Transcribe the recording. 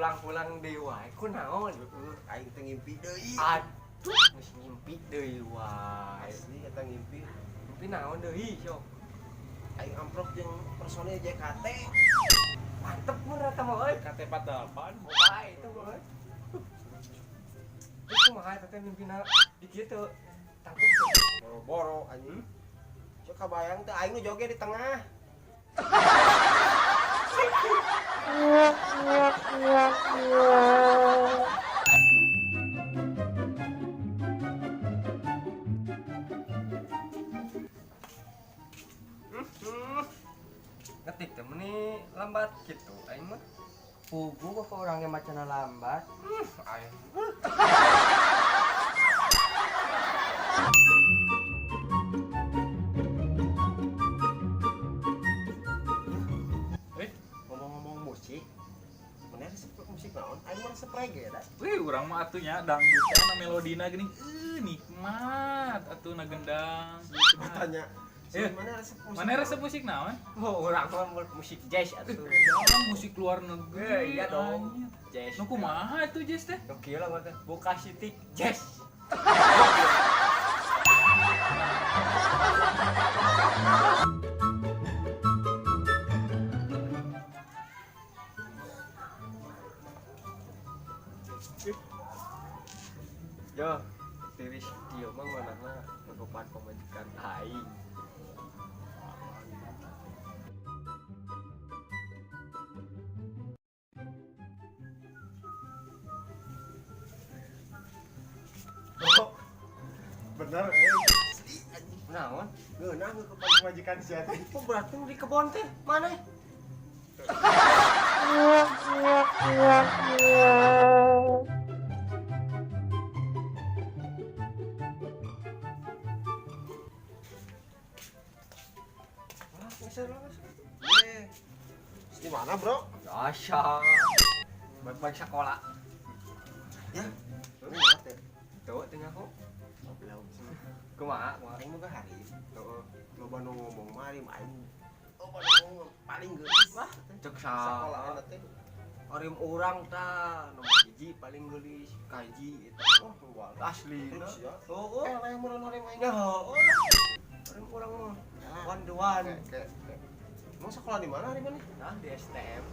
Pulang-pulang deui wae kunaon? Aing teh ngimpi deui. Aduh, geus ngimpi deui wae. Asli eta ngimpi. Ngimpi naon deui sok? Aing amprok jeung personil JKT. Mantep mun rata mah euy. KT 48. Bae itu mah euy. Itu kumaha eta teh mimpina di kitu. Tangkup teh. Boro-boro anjing. Sok kabayang teh aing nu joget di tengah. Ngetik teh meni lambat gitu aing mah. Pugu kok orangnya macana lambat. Aing. Ngomong-ngomong musik, mana resep musik naon? Aing mah resep reggae da. Wih, urang mah atuh nya dangdut teh na melodina geuning. Nikmat atuh na gendang. Tanya, mana resep musik? Mana resep musik naon? Oh, urang mah musik jazz atuh. Jangan musik luar negeri. Iya dong. Jazz. Nu kumaha atuh jazz teh? Nu kieu lah teh. Buka sitik jazz. Yo, tiris dieu mah ngeunahna ngegopan pamajikan aing. Oh, bener asli anjing. Naon? Ngeunah ngeukepan pamajikan sia teh. Oh, berarti di kebon teh mana? Wah, ngeser lah, ngeser. Eh, di mana, Bro? Biasa. Baik-baik sekolah. Ya. Ini mana teh? Tuh, tengah aku. Oh, belum. Kumaha, kumaha. Aing mah hari. Tuh. Loba nu ngomong mah ari aing. Loba nu ngomong paling geulis. Wah, cek Sekolahan salah. teh. Arim urang tah nomor hiji paling geulis kaji eta. Oh, luar. Asli. Terus ya. Oh, oh. Eh, lah mun arim aing. Ya, oh lah. Arim urang mah. One to one. Oke, oke. Emang sekolah di mana hari mana? Nah, di STM.